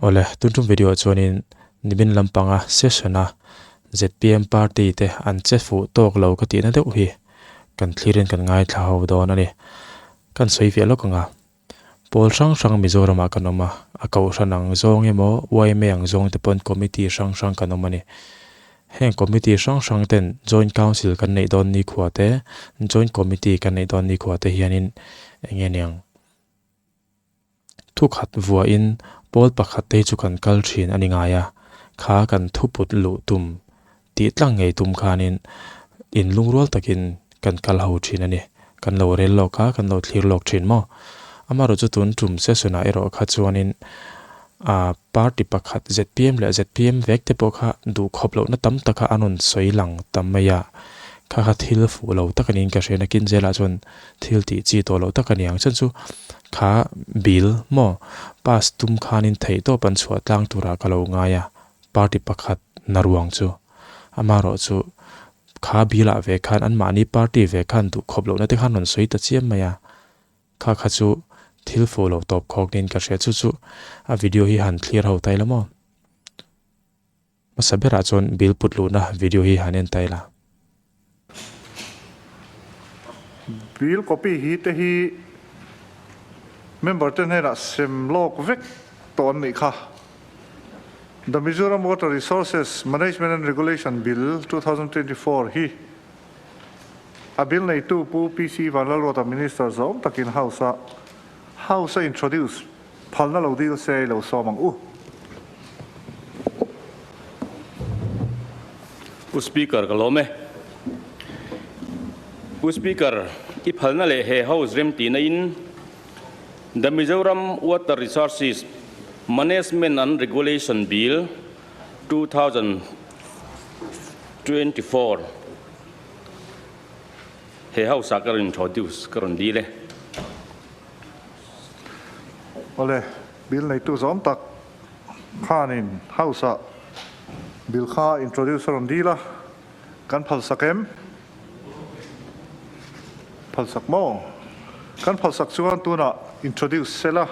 Awle, tun tum video ah chuanin nimin lampanga session a zpm party te an che fuh tawk lo ka tihna deuh hi kan thlirin kan ngaithla ho dawn a ni. Kan sawi fiah lawk ang a, pawl hrang hrang Mizoramah kan awm a, a kohhran ang zawng emaw yma ang zawng te pawn committee hrang hrang kan awm a ni. Heng committee hrang hrang ten joint council kan neih dawn nikhua te, joint committee kan neih dawn nikhua te hianin eng nge niang? Thu khat vuahin pawl pakhat te hi chu kan kal thin a ni ngai a, kha kan thu put luh tum tih tlang ngei tum khanin in lungrual takin kan kal ho thin a ni. Kan lo rel lawk a, kan lo thlir lawk thin maw? Amaherawh chu tun tum session ah erawh kha chuanin ah party pakhat zpm leh zpm vek te pawh kha duhkhawp lohna tam taka an rawn sawi lang ta mai a, kha kha thil fuh lo tak a niin ka hria. Nakin zelah chuan Thil tih chi tawh loh tak a ni ang chuan chu kha bill maw pass tum khanin theihtawp an chhuah tlang turah ka lo ngai a, party pakhat na ruang chu. Amaherawh chu kha bill ah ve khan anmahni party ve khan duh khawp lohna te khan rawn sawi ta chiam mai a, kha kha chu thil fuh loh tawp khawk niin ka hria chu chu a video hi han clear ho ta ila maw. Hmasa berah chuan bill put luhna video hi han en ta ila. Bill copy hi te hi member te hnenah sem lawk vek tawh an nih kha. The Mizoram Water Resources Management and Regulation Bill 2024 hi a bill neitu Pu PC Vanlalruata Minister zawng takin House-a House-a introduce Phalna lo dil se i lo sawm ang u. Pu Speaker ka lawm e. Pu Speaker, i phalna leh he House remtihna in The Mizoram Water Resources Management and Regulation Bill 2024 he House ah ka rawn introduce ka rawn dil e. Awle, bill neitu zawm tak khanin House ah bill kha introduce a rawn dil a, kan phalsak em? Phalsak maw? Kan phalsak chuan tunah introduce sel a,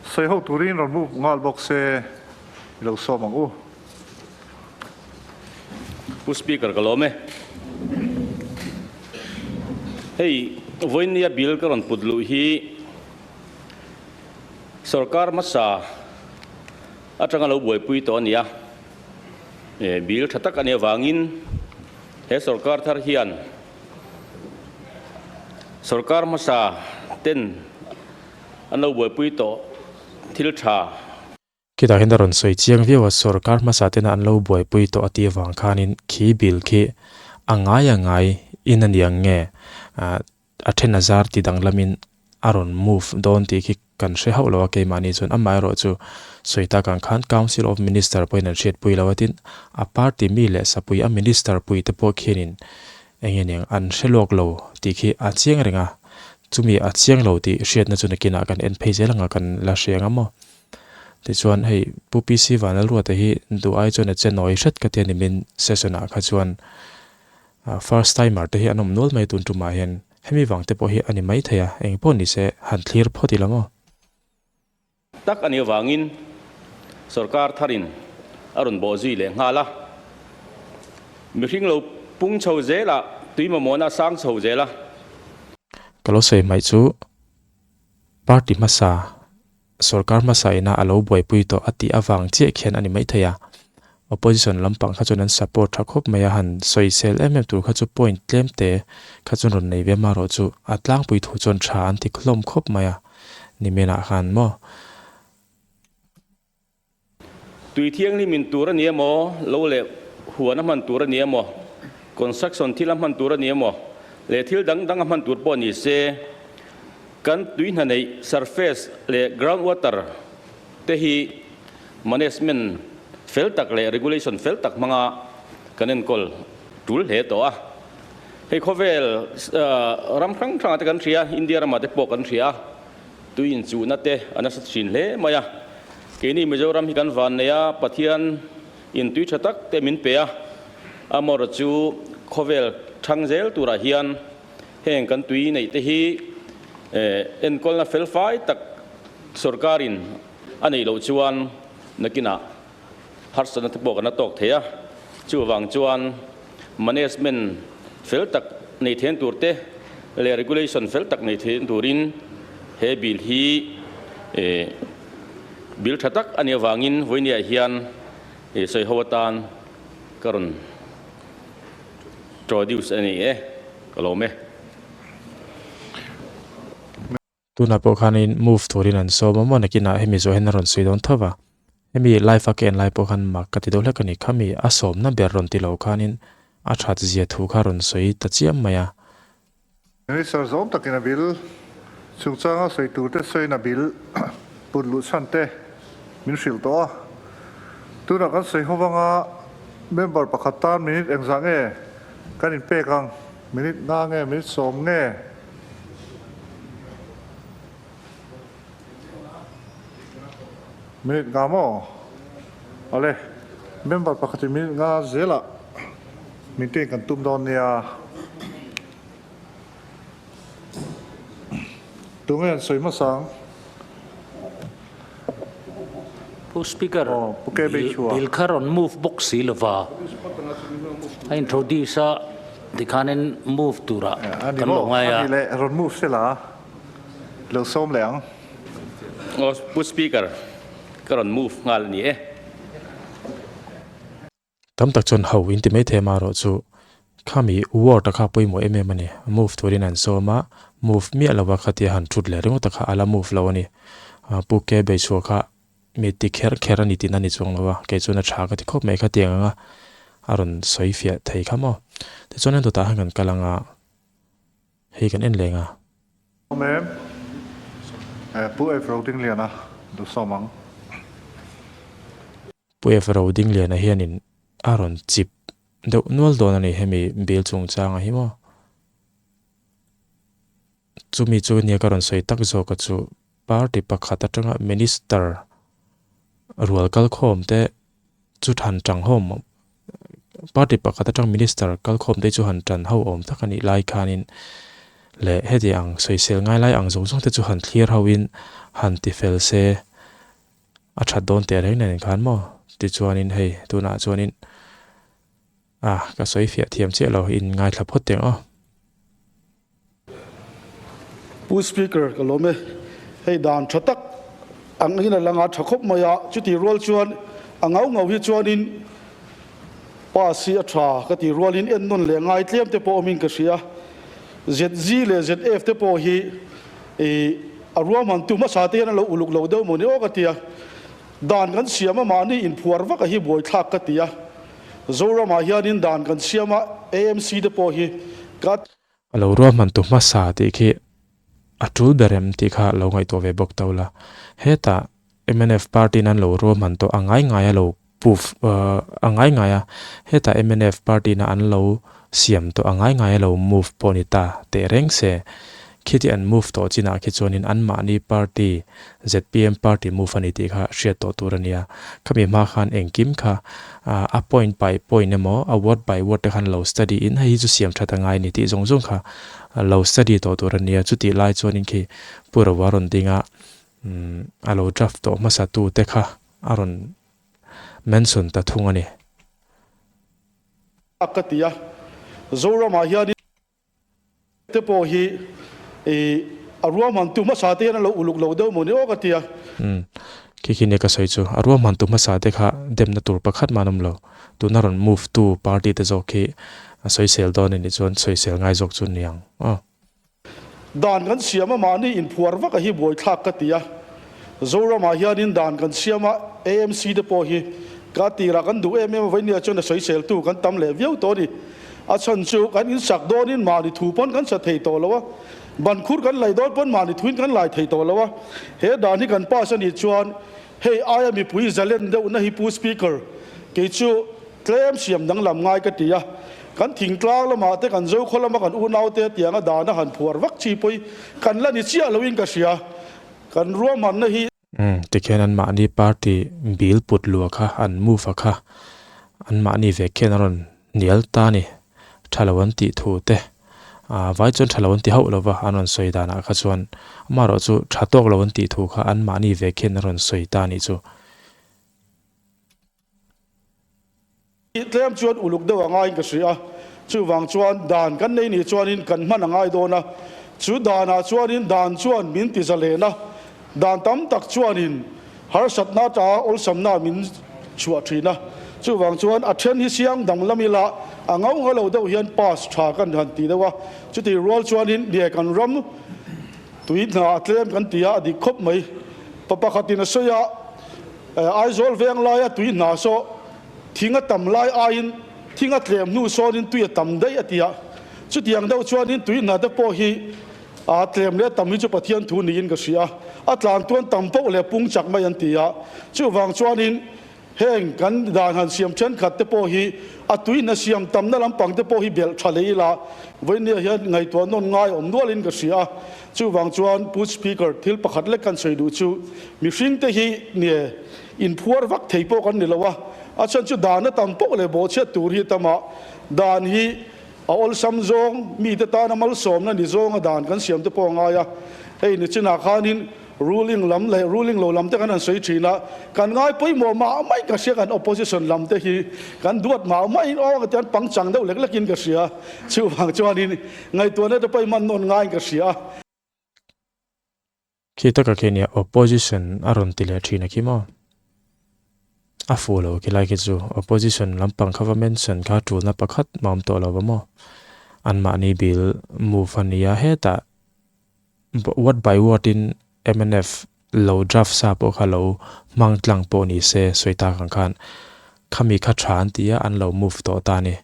sawi ho turin rawn move nghal bawk se i lo sawm ang u. Pu Speaker ka lawm e. Hei vawinia bill ka rawn put luh hi sorkar hmasa atanga lo buaipui tawh a ni a. Bill tha tak a nih avangin he sorkar thar hian sorkar hmasa ten an lo buaipui tawh thil tha. Khitah hian a rawn sawi chiang viau a, sorkar hmasa tena an lo buaipui tawh a tih avang khanin khi bill khi a ngai a ngai in a niang nge a then a zar ti danglamin a rawn move dawn tih khi kan hre hauh lo a keimahni chuan amaherawh chu sawi tak ang khan Council of Minister pawhin an hriatpui lo a tin a party mi leh sapui a minister pui te pawh khianin eng nge niang an hre lawk lo tih khi a chiang reng a, chumi a chiang lo tih hriatna chu nakinah kan en phei zel anga kan la hre ang a maw. Tichuan hei Pu PC Vanlalruata hi duh ai chuan a che nawi hret ka ti a ni min session ah kha chuan first timer te hi an awm nual mai tun tumah hian hemi vang te pawh hi a ni mai thei a, eng pawh ni se han thlir phawt ila maw. Tak a nih avangin sorkar tharin a rawn bawh zui leh nghal a, mihring lo pung chho zelah tui mamawhna a sang chho zel a. Ka lo sawi hmaih chu party hmasa Sorkar hmasa ina a lo buaipui tawh a tih avang chiah khian a ni maithei a. Opposition lampang kha chuan an support tha khawp mai a, han sawisel em em tur kha chu point tlem te kha chuan rawn nei ve marawh chu a tlangpui thu chuan tha an ti hlawm khawp mai a, niminah khan maw. Tui thianghlim in tur a ni emaw, lo leh huan a hman tur a ni emaw, construction thil a hman tur a ni emaw leh thil dang dang a hman tur pawh ni se, Kan tui hna neih surface leh ground water te hi management fel tak leh regulation fel tak hmanga kan enkawl tul hle tawh a. Hei khawvel ram hrang hrangah te kan hria, India ramah te pawh kan hria a, tui inchuhna te a nasa thin hle mai a. Keini Mizoram hi kan van nei a, Pathian in tui tha tak te min pe a, amaherawhchu chu khawvel thang zel turah hian Heng kan tui neih te hi enkawlna felfai tak sorkarin a neih loh chuan nakinah harsatna te pawh kan la tawk thei a. Chuvang chuan management fel tak nei then tur te leh regulation fel tak nei then turin he bill hi bill tha tak a nih avangin vawinia hian sawiho atan ka rawn introduce a ni e, ka lawm e. Tunah pawh khanin move turin an sawm a maw nakinah hemi zawh hian a rawn sawi dawn tho va. Hemi live a ka en lai pawh khan mak ka ti deuh hlek a ni. Khami a sawmna ber rawn ti lo khanin a that zia thu kha rawn sawi ta chiam mai a. Minister zawm takin a bill chungchanga sawi turte sawiin a bill put luh chhan te min hrilh tawh a. Tunah kan sawi ho vanga member pakhat tan minute engzah nge kan inpek ang? Minute nga nge minute sawm nge? Minute nga maw? Awle, member pakhatin minute nga zelah min pek kan tum dawn nia. Tunge an sawi hmasa ang? Pu Speaker, bill kha rawn move bawk si lova, a introduce a tikhanin move turah kan lo ngai a. Ani leh rawn move sela, lo sawm leh ang. Aw Pu Speaker, ka rawn move nghal a ni e. Tam tak chuan ho in ti mai thei amaherawh chu khami word a kha pawimawh em em a ni. Move turin an sawm a, move miah lova khatia han thut leh ringawt a kha a la move lo a ni. Pu Ke Beichhuah kha mi ti kher kher a ni tihna a ni chuang lo a, kei chuan a tha ka ti khawp mai khatiang anga a rawn sawi fiah thei kha maw. Tichuan an dawtah khan kan kal ang a, hei kan en leng a. Awm em? Pu F Rodingliana duhsawm ang. Pu Eva Rodingliana hianin a rawn chip deuh nual dawn a ni hemi bill chungchanga hi maw. Chumi chu nia ka rawn sawi tak zawk a chu party pakhat atanga minister rual kalkhawm te chu han tang ho party pakhat atang minister kalkhawm te chu han tan ho awm tak a nih lai khanin leh heti ang sawisel ngai lai ang zawng zawng te chu han thlir ho in han ti fel se. A that dawn teh reng nen khan maw? Tichuanin hei tunah chuanin ah ka sawi fiah thiam chiah lo in ngaithla phawt teh ang aw. Pu Speaker ka lawm e, hei dan tha tak ang in a la nga tha khawp mai a, chuti rual chuan a ngau ngau hi chuanin pass hi a tha ka ti rualin en nawn leh ngai tlem te pawh awmin ka hria, ZG leh ZF te pawh hi I a ruahmantu hmasa te hian an lo uluk lo deuh maw ni aw ka ti a, dan kan siam a mahni inphuar vak a hi buaithlak ka ti a, Zoramah hianin dan kan siam a AMC te pawh hi ka. A lo ruahmantu hmasa tih khi a tul ber em tih kha lo ngaihtuah ve bawk tau la. Hetah mnf party in an lo ruahman tawh a ngai ngai a lo poof a ngai ngai a, hetah mnf party na an lo siam tawh a ngai ngai a lo move pawh ni ta teh reng se. Khiti an move tawh chinah khi chuanin anmahni party zpm party move a ni tih kha hriat tawh tur a nia. Khami hma khan engkim kha a point by point emaw a word by word te khan lo study in hei hi chu siam that a ngai a ni tih zawng zawng kha lo study tawh tur a nia. Chutih lai chuanin khi Pu Roa rawn ding a a lo draft tawh hmasa tu te kha a rawn mention ta thung a ni. A ka ti a, Zoramah hian te pawh hi i a ruahmantu hmasa te hian an lo uluk lo deuh maw ni aw ka ti a. Umm, khi khi nia ka sawi chu, a ruahmantu hmasa te kha demna tur pakhat mah an awm lo. Tuna rawn move tu party te zawk khi a sawisel dawn a nih chuan sawisel ngai zawk chu ni ang aw. Dan kan siam a mahni inphuar vak a hi buaithlak ka ti a, Zoramah hianin dan kan siam a AMC te pawh hi ka tirah kan duh em em a vainia chuan a sawiseltu kan tam leh viau tawh a ni. A chhan chu kan insak dawnin mahni thu pawn kan sa thei tawh lo a, ban khur kan lei dawn pawn mahni thuin kan lai thei tawh lo a, he dan hi kan pass a nih chuan hei aia mipui zalen deuhna hi Pu Speaker kei chu Tlem siam danglam ngai ka ti a, kan thingtlang lamah te kan zokhaw lama kan unaute tianga dana han phuar vak chi pawi kan la ni chiah loin ka hria, kan ruahmanna hi. Umm, tikhian anmahni party bill put lua kha an move a kha anmahni vek khian a rawn hnial ta ni, tha lo an tih thu te. Vai chuan tha lo an ti hauh lo va, an rawn sawi danah kha chuan amaherawh chu tha tawk lo an tih thu kha anmahni ve khian an rawn sawi ta a nih chu. Tlem chuan uluk deuh a ngaiin ka hria a, chuvang chuan dan kan nei nih chuanin kan hman a ngai dawn a, chu danah chuanin dan chuan min ti zalen a, dan tam tak chuanin harsatna atanga awlsamna min chhuah thin a, chuvang chuan a then hi siang danglam ila a ngau ngau lo deuh hian pass tha kan han ti deuh a, chutih rual chuanin nge kan ram tui hna a tlem kan ti a, a dik khawp mai. Pa pakhatin a sawi a. Aizawl veng laia tui hna saw thing a tam lai aiin thing a tlem hnu sawnin tui a tam daih a ti a. Chutiang deuh chuanin tui hna te pawh hi a tlem leh tam hi chu Pathian thu niin ka hria a. A tlan tuan tam poh leh pung chak mai an ti a. Chuvang chuanin heng kan dan han siam thenkhat te pawh hi a tui hna siam tamna lampang te pawh hi belh tha leh ila vawinia hian ngaihtuah nawn ngai awm nualin ka hria a. Chuvang chuan Pu Speaker, thil pakhat lek kan sawi duh chu mihring te hi nge inphuar vak thei pawh kan ni lo a, a chhan chu dan a tam poh leh bawhchhiat tur hi a tam a, dan hi a awlsam zawng, mite tana malsawmna ni zawnga dan kan siam te pawh a ngai a. Hei nichinah khanin ruling lam leh ruling lo lam te kan han sawi thin a, kan ngai pawimawh mah mai ka hria, kan opposition lam te hi kan duat mah maiin aw ka ti an pangchang deuh lek lekin ka hria, chuvang chuanin Ngaihtuahna te pawh i hman nawn ngaiin ka hria a. Khi taka khi nia opposition a rawn ti leh thin a khi maw? A fuh lo khi lai khi chu opposition lampang kha va mention kha tulna pakhat mah awm tawh lo va maw? Anmahni bill move a nia hetah word by word in mnf lo draft sa pawh kha lo hmang tlang pawh ni se sawi tak ang khan khami kha tha an ti a an lo move tawh ta a ni.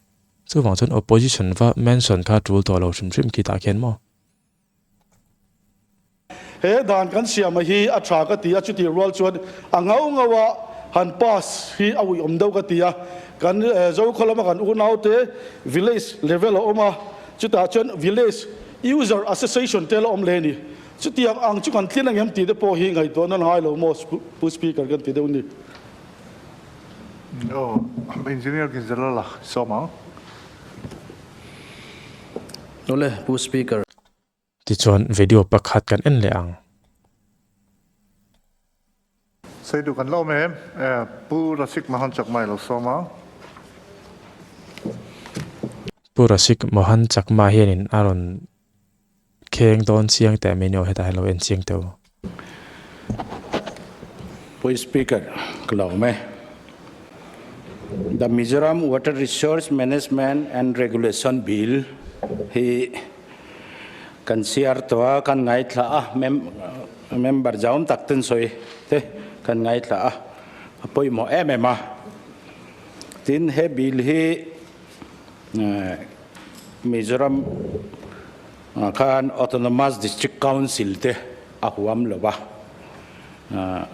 Chuvang chuan opposition va mention kha tul tawh lo hrim hrim khi tah khian maw? He dan kan siam a hi a tha ka ti a, chutih rual chuan a ngau ngau a han pass hi a uiawm deuh ka ti a. Kan Zokhaw lama kan unaute village level a awm a, chutah chuan village user association te la awm leh a ni. Chutiang ang chu kan tlin angem tih te pawh hi ngaihtuahna ngai lo maw Pu Speaker kan ti deuh ni. Aw, Engineer Ginzalala sawm ang. Awle, Pu Speaker. Tichuan video pakhat kan en leh ang. Seidu kan la awm em? Pu Rasik Mohan Chakma i lo sawm ang. Pu Rasik Mohan Chakma hianin a rawn Kheng dawn chiang teh mai ni aw hetah hian lo en chiang teh u. Pu Speaker, ka lo awm e. The Mizoram Water Resource Management and Regulation Bill hi kan siar tawh a, kan ngaithla a, member zahawm tak ten sawi te kan ngaithla a, a pawimawh em em a. Tin, he bill hi Mizoram khan Autonomous District Council te a huam lo va,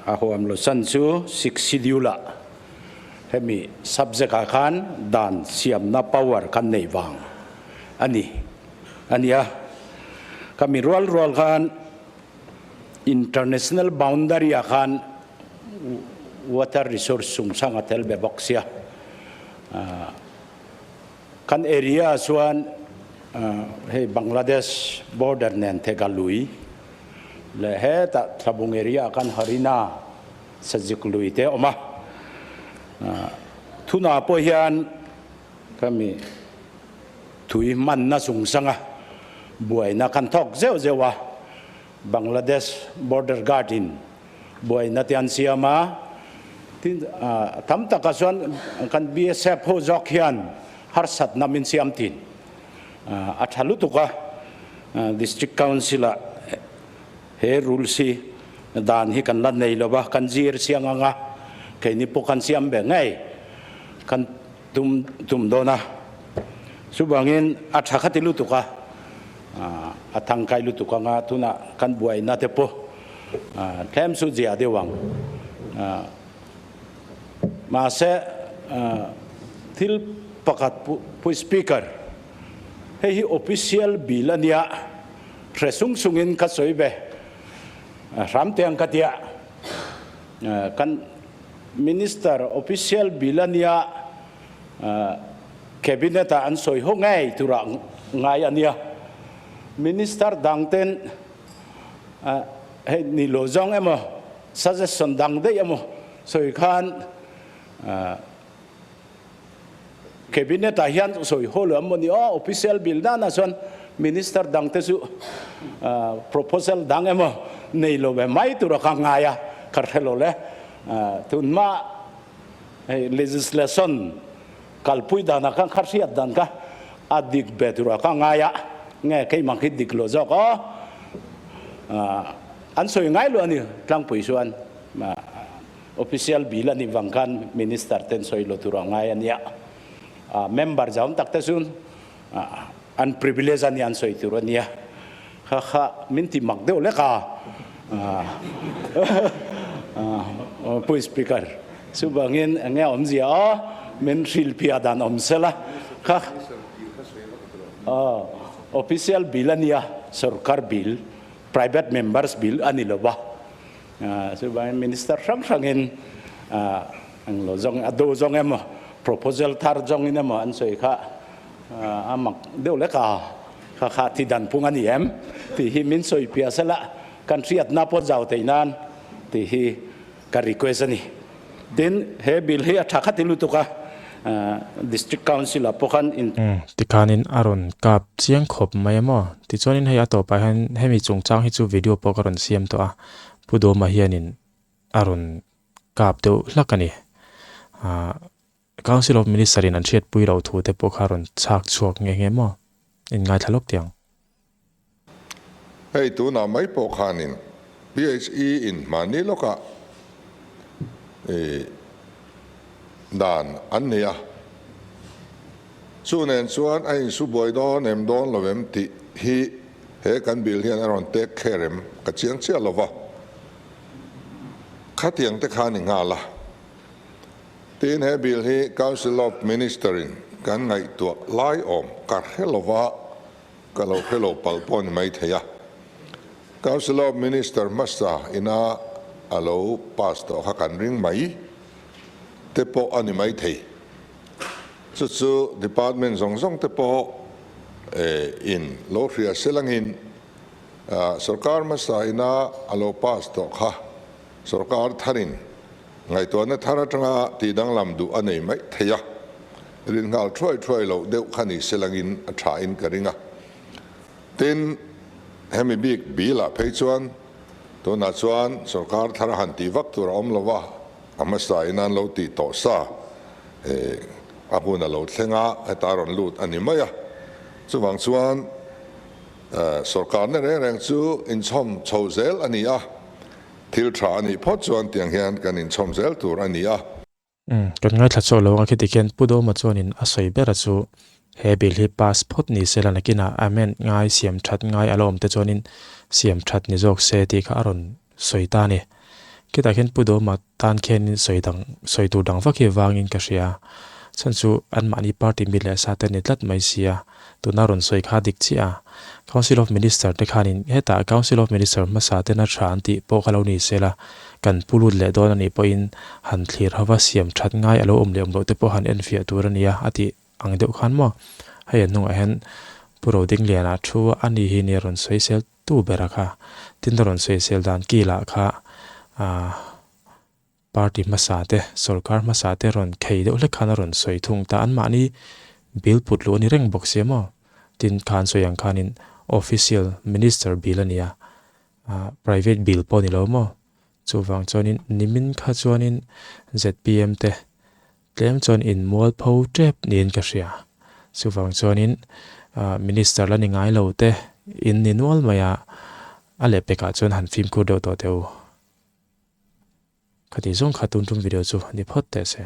a huam lo chan chu Sixth Schedule ah hemi subject ah khan dan siamna power khan nei vang a ni a nia. Khami rual rual khan International boundary ah khan water resource chungchang a tel be bawk sia. Kan area ah chuan hei Bangladesh border nen theka lui leh hetah Thlabung area ah khan Harina Sazik lui te a awm a. Thunah pawh hian khami thui hmanna chungchanga buaina kan thawk zeuh zeuh a, Bangladesh border guard in buaina te an siam a, tin tam takah chuan kan BSF ho zawk hian harsatna min siam thin a tha lutuk a, District Council ah he rules hi dan hi kan la nei lo va, kan zir chiang ang a, keini pawh kan siam ve ngei kan tum tum dawn a, chuvangin a tha kha ti lutuk a, a thangkai lutuk anga tunah kan buaina te pawh tlem chu zia deuh ang. Mahse thil pakhat Pu Speaker, hei hi official bill a nia, hre sung sungin ka sawi ve hram te ang ka tia, kan Minister official bill a nia, Cabinet ah an sawi ho ngei turah ngai a nia. Minister dang ten hei ni lo zawng emaw suggestion dang daih emaw sawi khan Cabinet ah hian sawi haw lo emaw ni aw official bill danah chuan Minister dang te chu proposal dang emaw nei lo ve mai tura ka ngai a ka hre lo le. Tunhma hei legislation kalpui danah khan kha hriat dan kha a dik ve tura ka ngai a nge keimah khi dik lo zawk aw an sawi ngai lo a ni tlangpui chuan. Official bill a nih vang khan Minister ten sawi lo tur a ngai a nia. Member zahawm tak te chu an privilege a nia an sawi tur a nia. Kha kha min ti mak deuh lek a. Pu Speaker, chuvangin eng nge awmzia aw min hrilhpiah dan awm sela. Kha official bill a nia, sorkar bill, private members bill a ni lo va. Chuvangin Minister hrang hrangin eng lo zawng a do zawng emaw proposal thar zawngin emaw an sawi kha a mak deuh lek a, kha kha thi dan phung a ni em tih hi min sawi piah sela kan hriatna pawh zau theih nan tih hi ka request a ni. Tin, he bill hi a tha khat i lutuk a, District Council ah pawh khan in. Tikhanin a rawn kap chiang khawp mai a maw? Tichuanin hei a tawpah hian hemi chungchang hi chu video pawh ka rawn siam tawh a, Pu Dawma hianin a rawn kap deuh hlak a ni. Council of Minister in an hriatpui loh thu te pawh kha a rawn chhak chhuak nghe nghe maw? Inngaithla lawk tih ang. Hei tunah mai pawh khanin PHE in hmanni lawkah i dan an nei a, chu nen chuan a insu buai dawn em dawn lo em tih hi he kan bill hian a rawn take care em ka chiang chiah lo va, khatiang te khan i nghal a. Tin he bill hi Council of Minister in kan ngaihtuah lai awm ka hre lo va, Ka lo hre lo palh pawh a ni mai thei a. Council of Minister hmasa ina a lo pass tawh kha kan ring mai te pawh a ni mai thei. Chu chu department zawng zawng te pawh in lo hria se langin sorkar hmasa ina a lo pass tawh kha sorkar tharin Ngaihtuahna thar atanga tihdanglam duh a nei mai thei a, rin nghal thuai thuai loh deuh kha ni se langin a thain ka ring a. Tin, hemi bik bilah phei chuan tunah chuan sorkar thar a han tih vak tur a awm lo va, a hmasa in an lo tih tawh sa a hun a lo thleng a, heta rawn lut a ni mai a. Chuvang chuan sorkarna reng reng chu inchhawm chho zel a ni a. Thil tha a nih phawt chuan tiang hian kan inchhawm zel tur a ni a. Umm, kan ngaithla chhuak lo ang a khiti khian Pu Dawma chuanin a sawi ber a chu he bill hi pass phawt ni se la nakinah amend ngai siam that ngai a la awm te chuanin siam that ni zawk se tih kha a rawn sawi ta a ni. Khitah khian Pu Dawma tan khianin sawi dang sawi tur dang vak hi vangin ka hria. Chhan chu anmahni party mi leh sa te ni tlat mai sia. Tuna rawn sawi kha dik chiah a, Council of Minister te khanin hetah Council of Minister hmasa tena tha an tih pawh kha lo ni sela, kan pu lut leh dawn a nih pawhin han thlir hova siam that ngai a lo awm leh awm loh te pawh han enfiah tur a nia a tih ang deuh khan maw. Hei a hnungah hian Pu Rodingliana thu a ni hi nia rawn sawi sel tu ber a kha, tin a rawn sawi sel dan kilah kha aah. Party hmasa te, sorkar hmasa te rawn khei deuh hlek khan a rawn sawi thung ta. Anmahni bill put luh a ni reng bawk sia maw? Tin, khan sawi ang khanin official minister bill a nia, private bill pawh a ni lo maw? Chuvang chuanin nimin kha chuanin zpm te tlem chuan inmualpho tep niin ka hria. Chuvang chuanin minister la ni ngai lo te in ni nual mai a, a lehpekah chuan han fimkhur deuh tawh teh u. Khati zawng kha tun tum video chu ni phawt teh se.